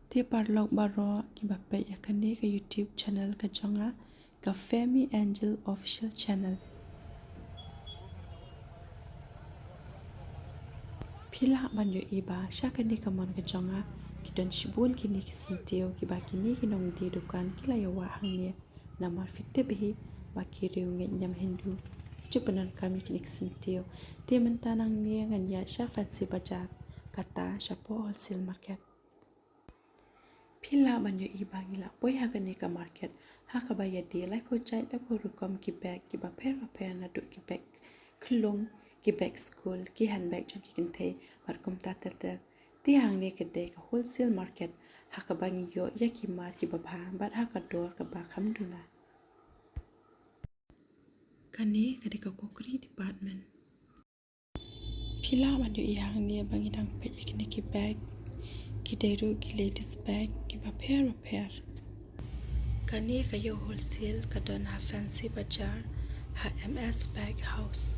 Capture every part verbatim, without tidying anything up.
Te paralok baroh kiba peit ïa kane ka YouTube channel ka jong nga, ka Femi Angel Official Channel. Phi lah ban ïohi ba sha kane ka mon ka jong nga ki don shibun kine ki syntiew kiba kine ki nongdie dukan ki la ïa wah hangne. Namar phi tip hi ba ki riew ngeit niam Hindu ki ju pyndonkam ïa kine ki syntiew. Te mynta nangne ngan ïaid sha Fancy Bazaar, kata shapoh wholesale market. Phi lah ban ïohi ba ngi la poi ha kane ka market ha kaba ïadie laiphew jait laiphew rukom ki bag kiba pher bapher, naduh ki bag khyllung, ki bag skul, ki handbag jong ki kynthei bad kumta ter ter. Te hangne ka dei ka wholesale market ha kaba ngi ïoh ïa ki mar kiba bha bad ha ka dor kaba kham duna. Kane ka dei ka crockery department. Phi lah ban ïohi hangne ba ngi dang peit ïa kine ki bag, ki dei ruh ki ladies bag kiba pher bapher. Kane ka ïew wholesale ka don ha Fancy Bazaar, ha M S Bag House.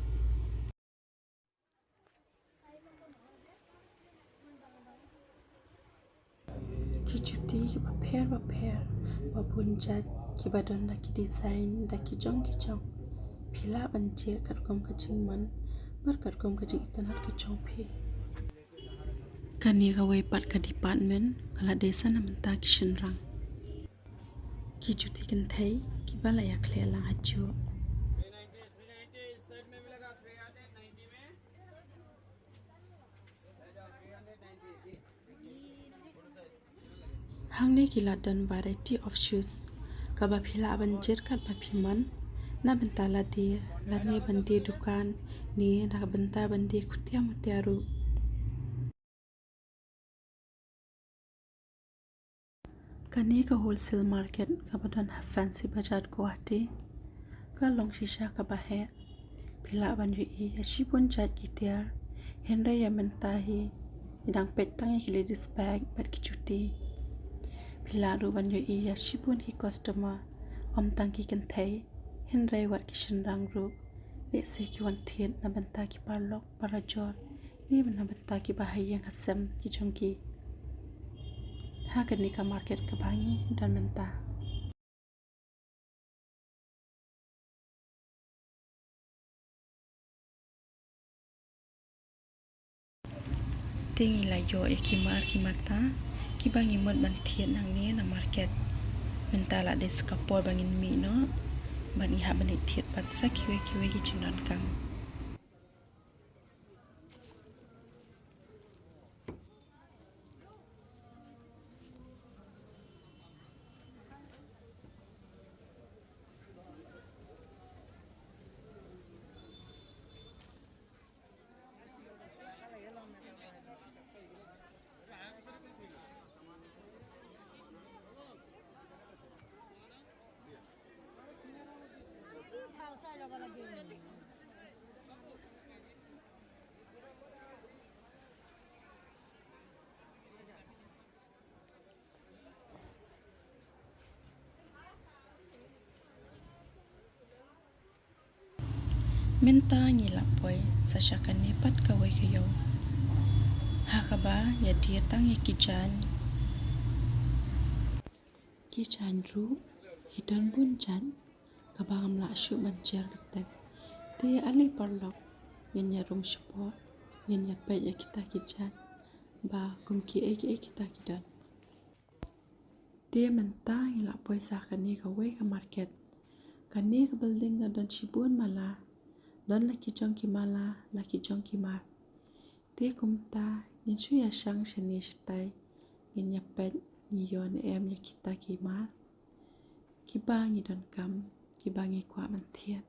Ki juti kiba pher bapher, ba bun jait, kiba don da ki design, da ki jong ki jong. Phi lah ban jied katkum ka jingmon bad katkum ka jingitynnad ka jong phi. Kane kawei pat ka department ka la dei sa na bynta ki shynrang. Ki juti kynthei kiba la ïakhleh lang hajuh. Hangne ki la don variety of shoes kaba phi lah ban jied katba phi mon, na bynta lade lane ban die dukan ne na bynta ban die khutia mutia ruh. Kane ka wholesale market kaba don ha Fancy Bazaar Guwahati ka long shisha kaba heh. Phi lah ban ïohi ïa shibun jait ki tiar, hynrei ïa mynta hi ngi dang peit tang ïa ki ladies bag bad ki juti. Phi lah ruh ban ïohi ïa shibun ki customer, ym tang ki kynthei hynrei wat ki shynrang ruh. Lehse ki wan thied na bynta ki paralok parajor, ne na bynta kiba ha ïing ha sem ki jong ki. Ha kane ka market kaba ngi don mynta. Te ngi la ïoh ïa ki mar ki mata kiba ngi mut ban thied nangne na market. Mynta la dei sa ka por ba ngin mih noh bad ngi hap ban leit thied pat sa kiwei kiwei ki jingdonkam. Mynta ngi la poi sa sha kane pat kawei ka ïew, ha kaba ïadie tang ïa ki jaiñ. Ki jaiñ ruh ki don bun jaiñ kaba ngam lah shuh ban jer kyrteng. Te ale paralok, ngin ïa rung shapoh, ngin ïa peit ïa kita ki jaiñ ba kum kiei kiei kita ki don. Te mynta ngi la poi sa kane kawei ka market. Kane ka building ka don shibun mala, don la ki jong ki mala la ki jong ki mar. Te kumta ngin shu ïa shang shane shatai, ngin ïa peit ngi ïoh ne em ïa kita ki mar kiba ngi donkam, kiba ngi kwah ban thied.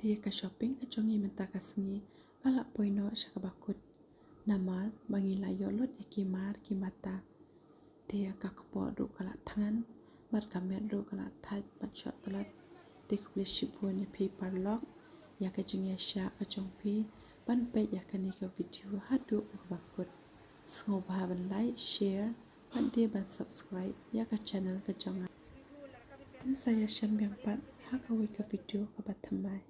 Te ka shopping ka jong ngi mynta ka sngi ka la poi noh sha kaba kut. Namar ba ngi la ïoh lut ïa ki mar ki mata. Te ka kpoh ruh ka la thngan, bad ka met ruh ka la thait bad shoh tlot. Te khublei shibun ïa phi paralok ïa ka jingïaishah ka jong phi ban peit ïa kane ka video haduh kaba kut. Sngewbha ban like, share bad dei ban subscribe ïa ka channel ka jong nga. Phin sa ïashem biang pat ha kawei ka video kaba thymmai.